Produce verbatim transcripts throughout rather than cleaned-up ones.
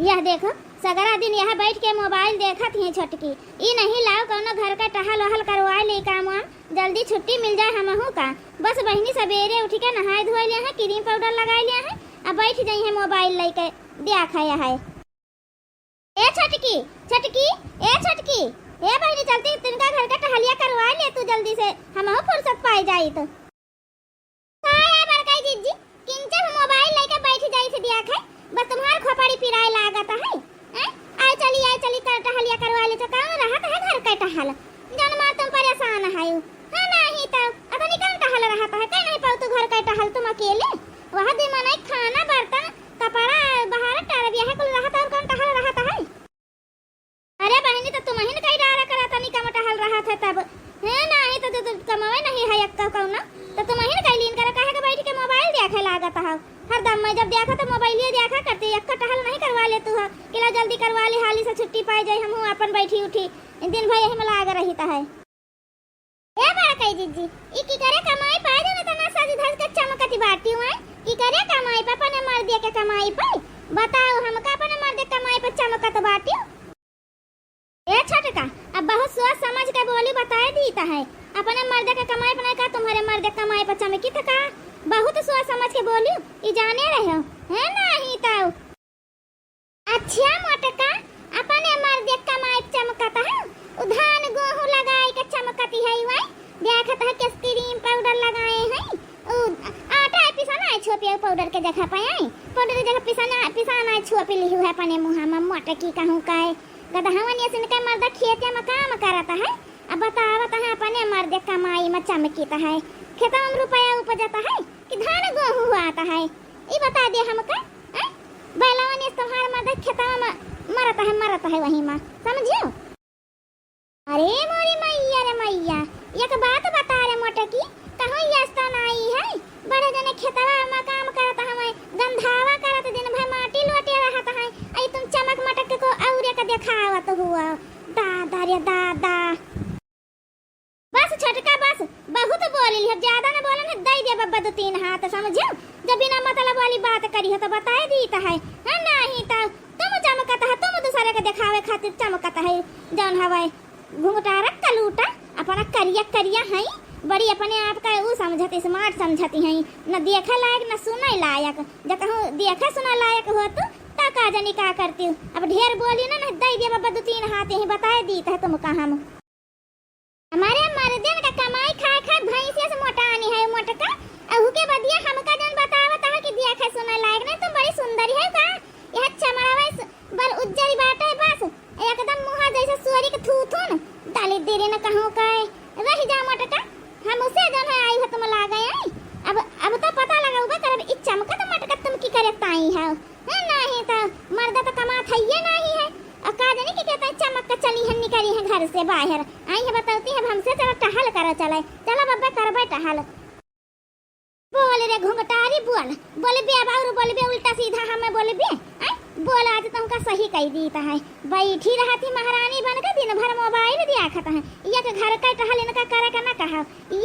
यह देखो, सगरा दिन यह बैठ के मोबाइल देखत ही छोटकी। ई नहीं लाओ कौनो घर का टहल वहल करवाइ ले काम वाम, जल्दी छुट्टी मिल जाए हमहू का। बस बहिनी सबेरे उठ के नहाए धोए ले हैं, क्रीम पाउडर लगाए ले हैं, अब बैठ जाई है मोबाइल लइके, देखा है। ए छोटकी, छोटकी, ए छोटकी, ए बहिनी, चलती तिनका घर का टहलिया करवाइ ले तू जल्दी से, हमहू फुर्सत पाइ जाइत। का है बड़काई जिज्जी, किंचन मोबाइल लइके बैठ जाइत देखा है, बस तुम्हार खोपड़ी पिराए लागत है। हैं? आइ चली, आइ चली, कर टहलिया करवाइ ले तो कौन रहत है घर का टहल, जौन मार तुम परेशान है। हाँ, नहीं तो अतनी कौन टहल रहत है, कहीं नहीं पाऊ तू घर का टहल तुम अकेले। वह दिन मनई खाना बर्तन कपड़ा बहार टरबिया है कुल रहत है, और कौन टहल रहत है? अरे बहिनी, तो तुमहिन कई डारा करा तनी कम टहल रहत है तब। हे नाही तो, तो, तो कमावे नहीं है एक्का कौना, तो तुमहिन कई लीन करा, काहे के बैठ के मोबाइल देखे लागत है हरदम। मैं जब देखा तो मोबाइलिए देखा करती, एक्का टहल नहीं करवा ले तू है कि ला जल्दी करवा ले, हाली से छुट्टी पाए जाए, हमहू अपन बैठी उठी दिन भर यही में लाग रही है। ए बड़कई जिज्जी, ई की करे कमाई पाए देना तना सज धज के चमकत बाटी हुए, की करे कमाई पे अपने मर्दे के कमाई पे, बताओ हमका अपने मर्दे के कमाई पे चमकत बाटी। ए छोटका, अब बहुत सोच समझ के बोली बताए दीत है, अपने मर्दे के कमाई पे नहीं का तुम्हारे मर्दे के कमाई पे चमकी तो का, बहुत सोच समझ के बोली, ई जाने रहे हो, है नहीं तो। अच्छा मोटका, अपने मर्दे कमाई चमकत है, उ धान गोहूं लगाई के चमकती है वही, देखत है के क्रीम पाउडर लगाए हैं, उ आटा पिसाना है छोपिया पाउडर के जगह पे आई, पाउडर के जगह पिसाना, पिसाना है छोपी लिहू है अपने मुँह में मोटकी कहूँ का है, गदहवन ये सिनका मर्दा खेते में काम करत है, अब बतावत है अपने मर्दे कमाई में चमकित है, खेतवा में रुपया उपजत है कि धान गोहूं हुआत है, ई बता दे हमका। हैं? बैलवन इस तुम्हार मर्द खेतवा में मरत है, मरत है वही में, समझियो? अरे मोरी मैया रे मैया, एक बात बता रे मोटकी, कहूँ यस्ता नाई है, बड़े जने खेतवा में काम करत हवे, गंधावा करत दिन भर माटी लोटे रहत है, आई तुम चमक मटक को और एक देखावत हुआ, दादा रे दादा। बस छोटका बस, बहुत बोल लिहब, ज्यादा न बोलन है, दई देब बब्बा दो तीन हाथ, समझियो? जब बिना मतलब वाली बात करी हो तो बताए दीत है, हाँ, नहीं तो तुम चमकत है, तुम दूसरे के देखावे खातिर चमकत है, जौन हवे घुंघटारक कलूटा, अपना करिया करिया है, बड़ी अपने आप का ऊ समझत, smart समझती है, न देखे लायक न सुने लायक, जब कहूँ देखे सुने लायक हो तू, ता का जनी का करती हूँ, अब ढेर बोली ना, न दई देब बब्बा दो तीन हाथ, यही बताए दीत है तुमका हम। हमारे मर्दन का कमाई खाए खाए भैंसिया से मोटानी है मोटका। अहू के बदिया हमका जन बतावत है कि देखे सुने लायक नहीं, तुम बड़ी सुंदरी है का? यह चमड़ावा इस बर उज्जरी बाटे बस, एकदम मुहा जैसे सुअरी के थूथुन। दलिद्री न कहूँ का है, रह जा मोटका, हम उसे जन है आई है तुम लागे आई। अब, अब तो पता लगा उबे करब ई चमकत मटकत तुम की करे ताई है। हाँ, नाही तो मर्दा तो कमात हइये नाही है। और का जानी कि कहते हैं चमक के चली है, निकली है घर से बाहर। आई है बतौती है, अब हमसे चला टहल करो चले। चला बब्बे करबे टहल। बोल रे घुंघटारी बोल, बोलबे अब और बोलबे उल्टा सीधा हमें बोलबे। आय, बोल आज तुमका सही कही दीत है। बैठी रहती महारानी बन के दिन भर मोबाइल देखत है। एक घर का टहल इनका करे का ना कहा,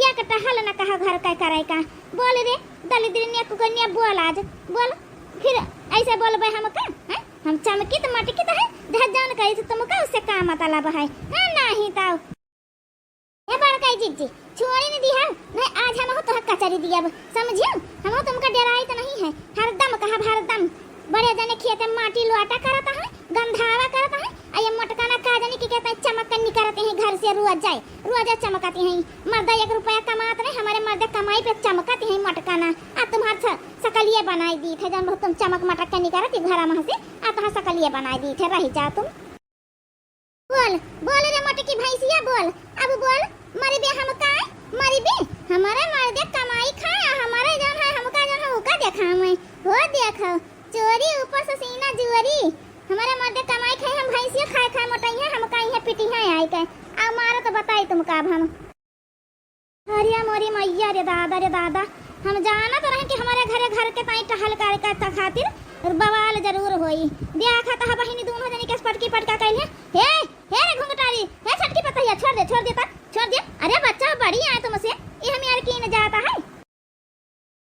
एक टहल ना कहा घर का करे का। बोल रे दलिद्री ने कुकन्या बोल आज, बोल। फिर ऐसे बोलबे हम का? हैं? हम चमकित मटकित है, जहाँ जान करी से तुमका उससे का मतलब है? हाँ, नाही तो। ए बड़काई जिज्जी, छोड़ी न दिया, नहीं आज हम हो तो कचरी दिया, समझियो? हम हो तुमका डराई तो नहीं है, हरदम कहब हरदम। बड़े जने खेत में माटी लोटा करत है, गंधावा करत है, आ ये मोटकाना का जानी कि कहते हैं चमक के निकरते हैं घर से रोज जाए, रोज चमकती हैं। मर्दा एक रुपया कमात नहीं, हमारे मर्दे कमाई पे चमकती हैं मोटकाना। आ तुम्हार स-, सकलिए बनाई दी थे, जन बहुत तुम चमक मटक के निकरती घर में से, आ तुम्हार सकलिए बनाई दी थे, रही जा तुम। बोल, बोल रे मोटकी भैंसिया बोल, अब बोल, मरिबे हम का, मरिबे? हमारे मर्दे कमाई खाए, हमारे जन है, हमका जन है, उका देखा मैं, हो देखो। चोरी ऊपर से सीना जुअरी। हमारे मर्दे कमाई खाए, हम भैंसियो खाए खाए मोटाई है, हम कहीं है पिटी है आई के। आ मारो तो बताई तुमका अब हम। अरे मोरी मैया रे दादा रे दादा, हम जानत रहे कि हमारे घरे घर के ताई टहल करे के त खातिर बवाल जरूर होई। देखा त बहिनी दोनों जनी के पटकी पटका कैले। हे, हे रे घुंघटारी, हे छटकी पतहिया, छोड़ दे, छोड़ दे त, छोड़ दे। अरे बच्चा बड़ी आए तुमसे, ये हम यार की न जाता है।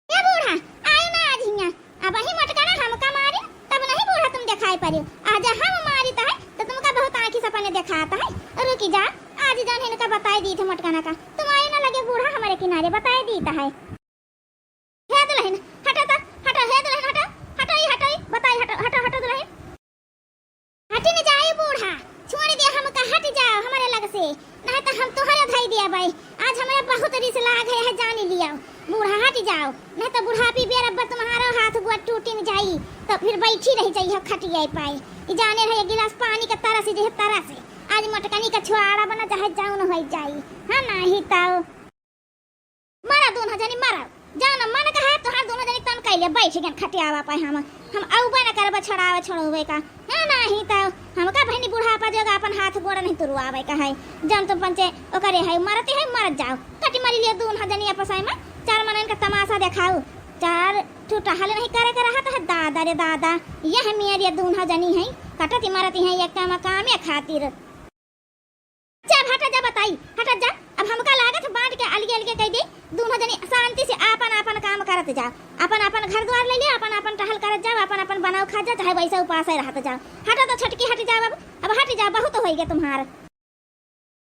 ए बूढ़ा, आयो ना आज हियाँ। अबही मोटकाना हमका मारिन, तब नहीं बूढ़ा तुम देखाई परियो। आज हम मारित है, तो तुमका बहुत आँखी सपने देखात है। रुकी जा, आज जौन है इनका बताई दीत है मोटकना का। तुम आए ना लगे बूढ़ा हमरे किनारे, बताई दीत है। हे दुलहिन, हटो तो, हटो, हे दुलहिन, हटो, हटो, ई हटो, ई, बताई, हटो, हटो, हटो दुलहिन। हटि न जाई बूढ़ा, छोड़ि दे हमका, हटि जाओ हमरे लग से, नहीं तो हम तोहरे धई देबै। आज हमरा बहुत रिस लाग है, यह जानि लियो। बूढ़ा हटि जाओ, नहीं तो बुढ़ापी बेर अब्बा तुम्हारो हाथ गोड़ टूटि न जाई, तो फिर बैठी रहि जाई हो खटिया पाई। ई जाने रहे गिलास पानी के तरस जे तरस, आज मोटकनी का छुआड़ा बना चाहे जौन होइ जाई। हाँ, नहीं तो मरा दूनों जनी मरा, जौन मन कहे तोहार दूनों जनी तन कैले बैठ गन खटियावा पे हम, हम अउबे न करबे छड़ावे छड़ौबे का। है नाही तो हमका बहिनी बुढ़ापा जोगा अपन हाथ गोड़ नहीं तुरुआवे का है। जौन तुम पंचे ओकरे है, मरते है मरत जाओ, कटी मरी लियो दूनों जनी आपस में, चार मनन का तमाशा देखाओ, चार ठू टहल नहीं करे के रहत है दादा रे दादा। यह मेरे दूनों जनी है, कटती मरती है एक काम कामे खातिर। अच्छा, अब हटा जा, बताई, हटा जा। अब हमका लागत है बांट के अलगे अलगे कह दे, दूनों जनी शांति से आपन आपन काम करत जाओ, आपन आपन घर द्वार ले लियो, आपन आपन टहल करत जाओ, आपन आपन बनाओ खा जा, चाहे वैसे उपास रहत जाओ। हटा तो छोटकी, हट जाओ अब, अब हट जाओ, बहुत होइ गए तुम्हार।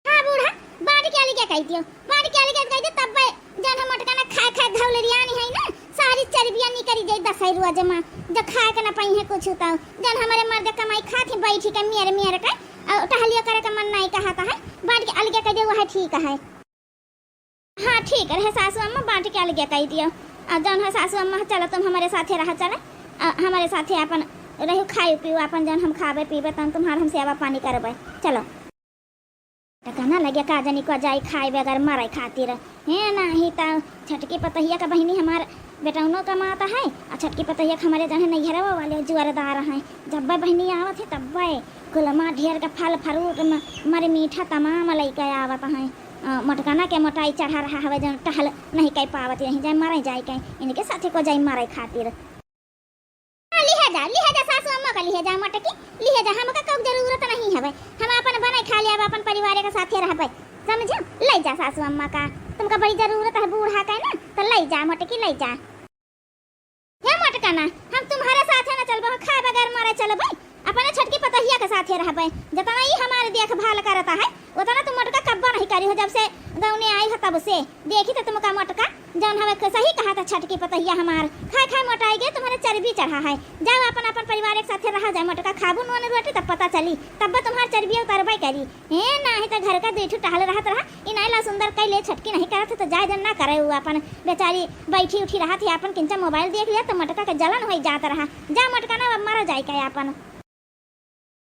हाँ बूढ़ा, बांट के अलगे कह दियो, बांट के अलगे कह दे, तब जौन हम मोटका ना खाए खाए धौलरियानी है ना, सारी चर्बिया निकरी जाई दस रुआ जमा, जब खाए के ना पाई है कुछ तो। जौन हमरे मर्द कमाई खात ही बैठी के मेर मेर के, और टहलिया करे के मन नहीं कहता है, बांट के अलगे कह दे, वह ठीक है। हाँ ठीक रहे सासू अम्मा, बांट के अलगे कह दियो। और जौन है सासू अम्मा, चलो तुम हमरे साथे रहा, चले, आ, हमरे साथे अपन रहो, खाए पियो अपन, जौन हम खाबे पीबे, तन तुम्हार हम सेवा पानी करबे, चलो। त कहना लगे का जनी को जाई खाए बगैर मरे खातिर। हे नाही त छोटकी पतहिया का बहिनी हमार बेटौनो कमाता है, आ छोटकी पतहिया के हमरे जने नैहरवा वाले जुआरदार हैं। जब्बे बहिनी आवत है तब्बे कुलमा ढेर का फल फ्रूट म-, मर मीठा तमाम लइके आवत हैं। अ, मोटकना के मोटाई चढ़ा रहा हवे, जौन टहल नहीं कर पावत रही, जाए मरे जाए के, इनके साथे को जाई मरे खातिर। हाँ, लिहे जा, लिहे जा, सासू अम्मा का लिहे जा, मोटकी, लिहे जा, हमका कौक जरूरत नहीं हवे। हम अपन बने खा लेब, अपन परिवार के साथे रहबे, समझो? ले जा सासू अम्मा का, तुमका बड़ी जरूरत है बूढ़ा का ना, तो ले जा मोटकी, ले जा। हे मोटका ना, हम तुम्हारे साथे ना चलबो, खाए बगैर मरे चलबे, अपने छोटकी पतहिया के साथे रहबे, जतना ई हमारे देखभाल करता है, उतना तू मोटका कब्बो नहीं करी हो, जब से गौने आई हो तब से। देखी तो तुमका मोटका, जौन हवे क-, सही कहा था छोटकी पतहिया हमार, खाए खाए मोटाई गए, तुम्हारे चर्बी चढ़ा है। जाओ अपन अपन परिवार एक साथे रहा जाए, मोटका खाबू नून रोटी तब पता चली, तब तुम्हार चर्बी उतरबे करी। हे नाही तो घर का दुई ठो टहल रहत रहा, ई नाई ला सुंदर कैले छोटकी नहीं करत है तो जाए जन ना करे, उ अपन बेचारी बैठी उठी रहत है, अपन किंचा मोबाइल देख लिया तो मोटका के जलन होई जात रहा। जा मोटका ना अब मरा जाए का अपन।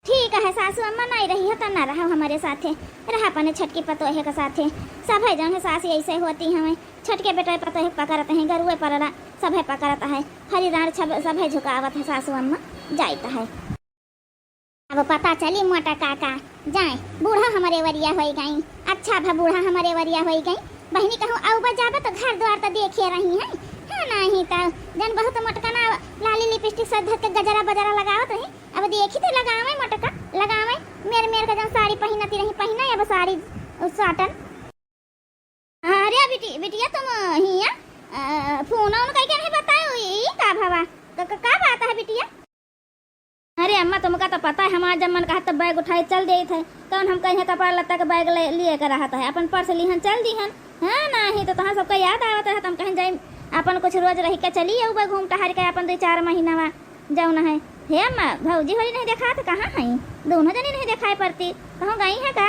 ठीक है सासू अम्मा, नहीं रही हो तो ना रहो हमरे साथे, रहा अपने छोटकी पतोहे के साथे। सभे जौन है सास ऐसे होती हमें, छोटके बेटे पतोहे पकड़त हैं, गरुए परला सभे पकड़त है, हरी राण छब-, सभे झुकावत है सासू अम्मा, जाइत है। अब पता चली मोटा काका, जाए बूढ़ा हमरे वरिया होई गई। अच्छा भा बूढ़ा हमरे वरिया होई गई, बहिनी कहूँ अउबा जाबे तो घर द्वार तो देखे रही है, है नाही तो जन बहुत मोटकना लाली लिपस्टिक सब धर के गजरा बजरा लगावत रही, अब देखी तो लगावे मोटका, लगावे। मेर मेर का जौन साड़ी पहिनती रही, पहिना अब साड़ी उ साटन। अरे बिटी-, बिटिया तुम हिया, अ, फोन उन कइके नहीं बताए, ई का भवा? क-, क-, का बात है बिटिया? अरे अम्मा, तुमका तो पता है, हमार जब मन कहत तो बैग उठाए चल देत है। कौन हम कहीं कपड़ा लत्ता के बैग ले, लिए के रहत है, अपन पर्स लिहन चल दिहन। हाँ, नाही तो तहाँ सबका याद आवत रहा, हम कहीं जाई, अपन कुछ रोज रह के चली अउबे घूम टहर के अपन दुई चार महीना मा। जौन है, हे अम्मा, भौजी होरी नहीं देखात, कहाँ हैं? दूनों जनी नहीं देखाई पड़ती, कहूँ गई है का?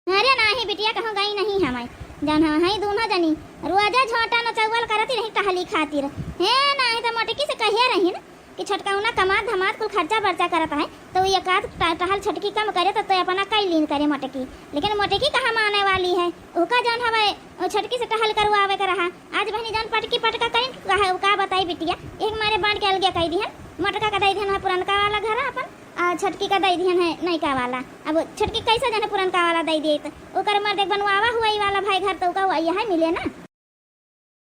अरे नाही बिटिया, कहूँ गई नहीं हमें। जौन हम हैं दूनों जनी, रोजे झोंटा नचौवल करती रही टहली खातिर। हे नाही तो मोटकी से कहे रही न कि छोटकौना कमात धमात कुल खर्चा बर्चा करत है, तो एक आध ट-, टहल छोटकी कम करे तो, तो अपना कई लीन करे मोटकी। लेकिन मोटकी कहाँ माने वाली है, ओका जौन हवे ओ छोटकी से टहल करवावे के रहा। आज बहिनी जौन पटकी पटका करिन, कहा, का बताई बिटिया, एक मारे बांट के अलगे कह दिहन, मोटका का दे दिहन है पुरनका वाला घर अपन, आ छोटकी का दे दिहन है नयका वाला। अब छोटकी कैसे जाने पुरनका वाला दे दिए, तो ओकर मर्द एक बनवावा हुआ ई वाला भाई घर, तो ओका हुआ यह मिले ना।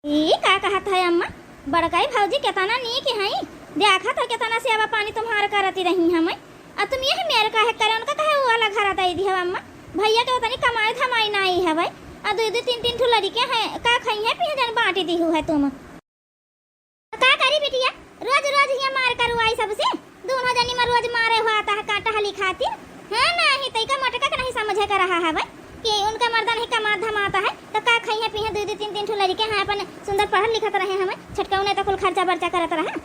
ई का कहत है अम्मा, बड़काई भौजी केतना नीक है, देखत है केतना सेवा पानी तुम्हार करती रही हमें। आ तुम यह मेर काहे करे, उनका काहे वो वाला घर दे दिहव अम्मा? भैया के उतनी कमाई धमाई नाई हवे, आ दुई दुई तीन तीन ठो लड़िके हैं, का खइहें पिए जन बांटी दिहु है तुम। का करी बिटिया, रोज रोज हिया मार करवाई सबसे, दूनों जनी मा रोज मारे हुआ आता है काटा हली खातिर। हाँ, नाही, तइका मोटका के नहीं समझे के रहा हवे कि उनका मर्दा नहीं कमात धमात है, तो का खइहे पीहे, दुइ दुइ तीन तीन ठो लड़िके हैं, अपन सुंदर पढ़त लिखत रहे, हमें छोटका उन्हें तो कुल खर्चा बर्चा करत रहा।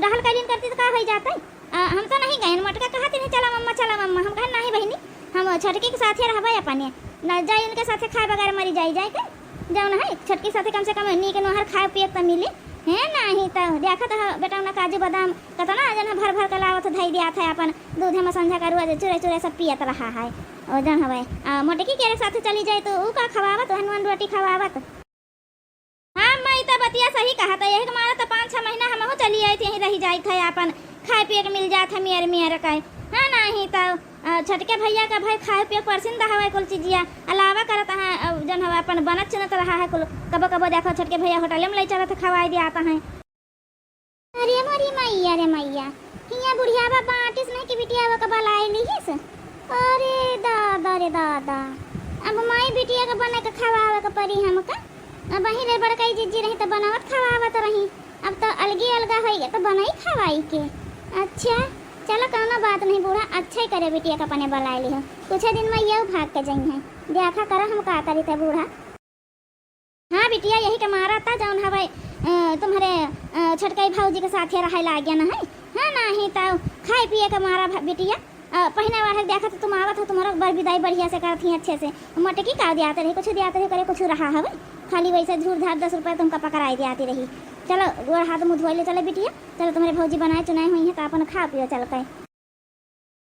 रहल कइलिन करती तो का होई जात है? आ, हम तो नहीं गएन, मोटका कहत रहे, "चला मम्मा, चला मम्मा।" हम कहेन, "नहीं बहिनी, हम छोटकी के साथे रहबै अपने, न जाई उनके साथे खाए बगैर मरी जाई, जाए के जौन है, छोटकी साथे कम से कम नीक नोहर खाए पिए के तो मिली।" हे, नाही तो देखत ह बेटा, उन्हें काजू बादाम कतना जन भर भर के लावत धई दियात है, अपन दूधे में संझा का रोज चुरे चुरे सब पियत रहा है। ओ जन हवे, आ, मोटकी के साथे चली जाए तो ऊ का खवावत, वह नून रोटी खवावत। हाँ, माई त बतिया सही कहत है, यही के मारे त पाँच छह महीना हमहू चली आइत, यहीं रही जाइत है, आपन खाए पिए के मिल जात है, मेर मेर के। हाँ, नाही त, अ, छोटके भइया का भाई खाए पिए के परसिन दहवे कुल चीजिया, अलावा करत है, अ, जौन हवे आपन बनत चुनत रहा है कुल। कबो कबो देखो छोटके भइया होटले में लई चलत है, खवाई दियात है। अरे मोरी मइया रे मइया, हियाँ बुढ़ियावा बाटिस नहीं कि बिटियावा के बलाए लिहिस। अरे दादा रे दादा, अब माई बिटिया के बने के खवावे के परी हमका। अब वहीं ले बड़कई जिज्जी रही त बनावत खवावत रही, अब त अलगी अलगा होई गए त बनाई खवाई के। अच्छा, चलो कौनो बात नहीं, बूढ़ा अच्छा ही करे बिटिया के अपने बलाए लिहो, कुछ दिन में यहू भाग के जइहैं। देखा करो हम का करी त बूढ़ा। हाँ बिटिया, यही के मारा त जौन हवे, अ, तुम्हरे, अ, छोटकई भौजी के साथे रहे लागे न है। हाँ, नाही त खाए पिए के मारा भ-, बिटिया, अ, पहिना वाला देखा त तुम आवत हो, तुम्हरो बर बिदाई बढ़िया से करत ही अच्छे से। मोटकी का दियात रही, कुछ दियात रही करे, कुछ रहा हवे, खाली वैसे झूर झार दस रुपया तुमका पकड़ाई दियाती रही। चलो गोड़ हाथ मुँह धोए ले चले बिटिया, चलो तुम्हरे भौजी बनाए चुनाए हुई है त अपन खा पियो चल के।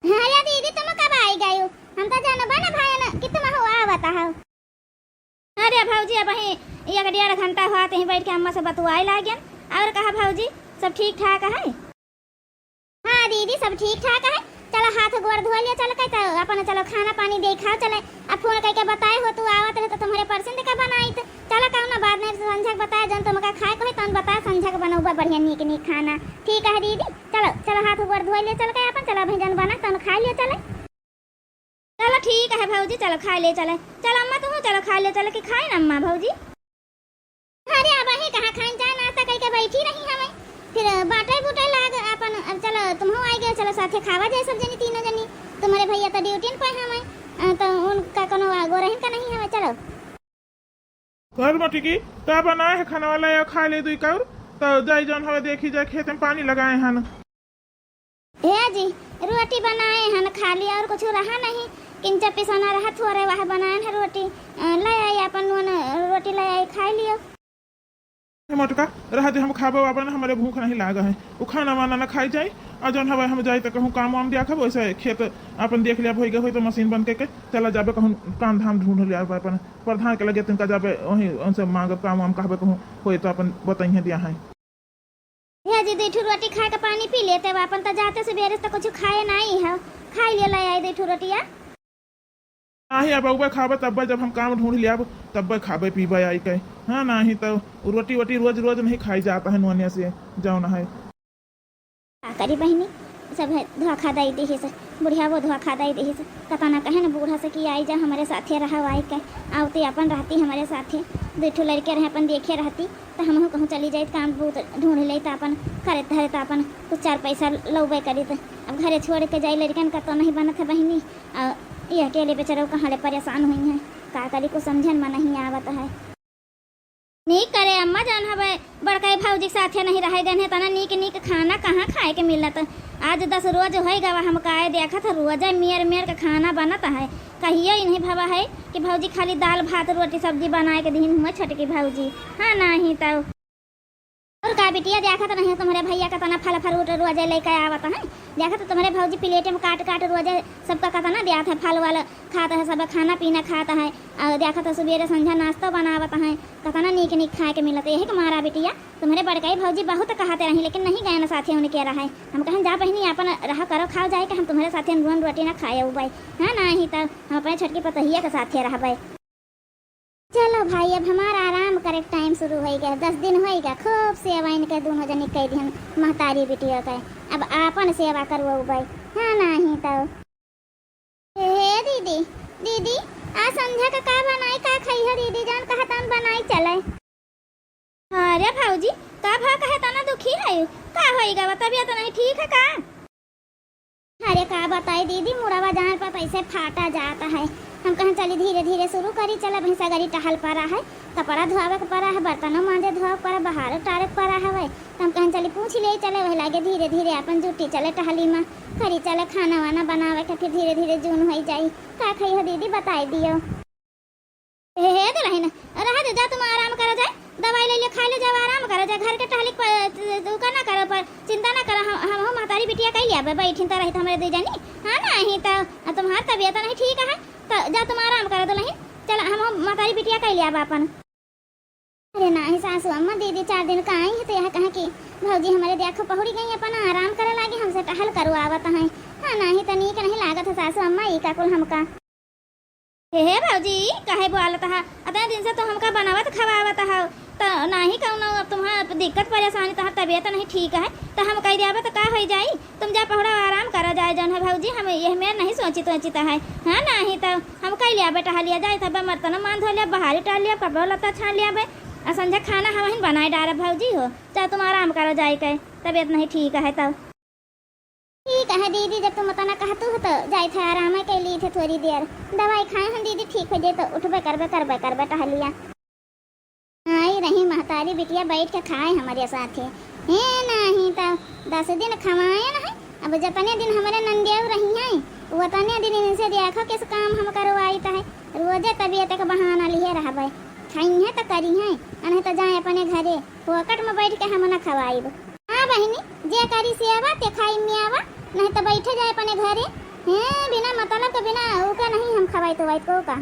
हाँ या दीदी, तुम कब आई गयू? हम तो जानबा ना भायन कि तुम हो आवत हो। अरे भौजी, अबहीं एक डेढ़ घंटा हुआ, तहीं बैठ के अम्मा से बतुआए लागेन। और कहा भौजी, सब ठीक ठाक है? हाँ दीदी, सब ठीक ठाक है। चलो हाथ गोड़ धो लियो चल के, तो अपन चलो खाना पानी दे खाओ चले। अब फोन करके बताए हो तू आवत रहे तो तुम्हरे परसिन का बनाइत। चलो कौनो बात नहीं, संझा के बताए जौन तुमका खाए को है तौन बताए, संझा के बनौबा बढ़िया नीक नीक खाना। ठीक है दीदी, चलो चलो हाथ गोड़ धो लियो चल के अपन, चलो अभी जौन बना तौन खा लियो चले। चलो ठीक है भौजी, चलो खाए ले चले। चलो अम्मा तुहू चलो खाए ले चले कि खाए ना अम्मा भौजी? अरे अब ही कहाँ खाइन, चाय नाश्ता करके बैठी रही हमें, फिर बाटे बूटे लाग अपन। अब चलो तुमहू आई गए, चलो साथे खावा जाए सब जनी तीनों जनी। तुम्हरे भइया तो ड्यूटी पे हमें, अ, तो उनका कोनो आगो रहन का नहीं हमें। चलो। घर मोटकी, का बनाए है खाना वाला या खा ले दुई कौर, तो जाई जौन हवे देखी जाए खेत में पानी लगाए हन। हे जी, रोटी बनाए हन खाली, और कुछ रहा नहीं। किंचा पिसाना रहा थोड़े, वह बनाए है रोटी। अ, ले आई अपन नून रोटी ले आई, खाई लियो। हे मोटका, रह दे, हम खाबो अपन, हमरे भूख नहीं लागा है। उ खाना वाना ना खाई जाई, और जौन हवे हम जाई तो कहूँ काम वाम दिया खाबो, वैसे खेत अपन देख लिया, होई गए होई तो मशीन बन के, के चला जाबे कहूँ काम धाम ढूंढ लिया अपन। प्रधान के लगे तिनका जाबे, वहीं उनसे मांगब काम वाम कहबे कहूँ होई तो अपन बतइहे दिया है। भैया जी, दुई ठो रोटी खा के पानी पी लेते बा, अपन त जाते सबेरे से त कुछ खाए नाई है, खाई ले ले आई दुई ठो रोटिया। नाही, अब उबे खाबे तब्बे, जब हम काम ढूंढ लियाब तब्बे खाबे पीबे आई के। हाँ, नाही तो रोटी वोटी रोज रोज नहीं खाई जाता है नोनिया से, जौन है। का करी बहिनी, सब है धोखा दई दिहिस, बुढ़िया वो धोखा दई दिहिस। कतना कहे न बूढ़ा से कि आई जा हमरे साथे रहा, आई के आवते अपन रहती हमरे साथे, दुई ठो लड़के रहे अपन देखे रहती। त हमहू कहूँ चली जाइत, काम बूत ढूंढ लेइत, आपन करत धरत आपन कुछ चार पैसा लौबे करित। अब घरे छोड़ के जाई लड़कन का तो नहीं बनत है बहिनी। आ, ये अकेले बेचारे कहाँ ले परेशान हुई हैं, का करी, कुछ समझन में नहीं आवत है। नीक करे अम्मा, जौन हवे बड़कई भौजी के साथे नहीं रहे गए हैं, तना नीक नीक खाना कहाँ खाए के मिलत। आज दस रोज होई गवा हम काए देखत है, रोज मेर मेर के खाना बनत है। कहियो इन्हें भवा है कि भौजी खाली दाल भात रोटी सब्जी बनाए के दिन हुआ छोटकी भौजी। हाँ, नाही तो। और का बिटिया, देखत नहीं तुम्हरे भैया कतना फल फ्रूट रोजे लेके आवत हैं। देखत तुम्हरे भौजी प्लेट में काट काट रोजे सबका कतना दियात है, फल वल खात है, सब खाना पीना खात है। और देखत है सुबेरे संझा नाश्ता बनावत हैं, कतना नीक नीक खाए के मिलत। यही के मारा बिटिया, तुम्हरे बड़कई भौजी बहुत कहते रही, लेकिन नहीं गए न साथे उनके रहे। हम कहन जा बहिनी, आपन रहा करो, खाओ जाए के, हम तुम्हरे साथे नून रोटी ना खाए उबे। हाँ, नाही तो हम अपने छोटकी पतोहिया के साथे रहबे। चलो भाई, अब हमारा आराम करे के टाइम शुरू होई गया, दस दिन होई गया, खूब सेवा इनके दोनों जनी कई दिहन महतारी बिटिया के। अब आपन सेवा करवो भाई, हाँ नाही तो। हे दीदी, दीदी, आज संझा का का बनाई, का खाई है दीदी जान, कहा तन बनाई चले। अरे भौजी, का भा कहे तना दुखी है, का होई गवा, तबियत नहीं ठीक है का? का बताई दीदी, मुड़वा जान पर तैसे फाटा जात है। हम कहेन चली धीरे धीरे शुरू करी, चला भैंसा गरी टहल परा है, कपड़ा धोआवे के परा है, बर्तनो मांजे धोआवे के परा, बहारो टारे के परा हवे। तो हम कहेन चली पूछ ले, चले वही लागे धीरे धीरे अपन जुटी चले टहली मा, करी चले खाना वाना बनावे के, फिर धीरे धीरे जून होई जाई। का खई हो दीदी, बताई दियो। हे, हे दुलहिन, रहा दे, जा तुम आराम करो जाए, दवाई ले ले, खा ले, जाओ आराम करो जाए, घर के टहली पर तू का ना करो, पर चिंता ना करो, हम, हम हो महतारी बिटिया कई लिया बे, बैठिन त रहित हमरे दू जनी। हाँ, नाही त तुम्हार तबियत नहीं ठीक है, त जा तुम आराम करो दुलहिन, चल हम हो महतारी बिटिया कई लिया बा अपन। अरे नाही सासू अम्मा, दीदी चार दिन का आई है तो यह कहा कि भौजी हमरे देखो पहुड़ी गई, अपन आराम करे लागी, हमसे टहल करो आवत है। हाँ, नाही त नीक नहीं लागत है सासू अम्मा, ई का कुल हमका। हे, हे भौजी, काहे बोलत हा? अतने दिन से तो हमका बनावत खवावत हा, त नाही कौनो अब तुम्हार दिक्कत परेशानी, तुम्हार तबियत नहीं ठीक है, त हम कह दियाबे त का होई जाई? तुम जा पहुड़ा आराम करा जाए, जौन है भौजी, हम यह मेर नहीं सोचित वोचित है। हाँ, नाही त हम कह लिया बेटा, हलिया जाए, तब बर्तन मान धो लिया, बहारी टार लिया, कपड़ा लत्ता छान लिया बे, आ संझा खाना हम ही बनाए डारब भौजी हो, चाहे तुम आराम करा जाए के, तबियत नहीं ठीक है तब। ठीक है दीदी, जब तुम उतना कहतू हो तो जाए थे आराम कर ली थे थोड़ी देर। दवाई खाए हैं दीदी, ठीक हो जाए तो उठबे करबे, करबे करबे टहलिया। आई रही महतारी बिटिया बैठ के खाए हमारे साथे। हे नाही तो दस दिन खवाए न है। अब जतने दिन हमारे नंदिया रही हैं, उतने दिन इनसे देखो किस काम हम करवाई है। रोजे तबियत के बहाना लिए रहबे। खाई हैं तो करी हैं, अनहे तो जाए अपने घरे, फोकट में बैठ के हम न खवाइब। हाँ बहिनी, जे करी सेवा ते खाई मियावा, नहीं तो बैठे जाए अपने घरे। हैं, बिना मतलब के, बिना ओके नहीं हम खवाई तो वाई को का।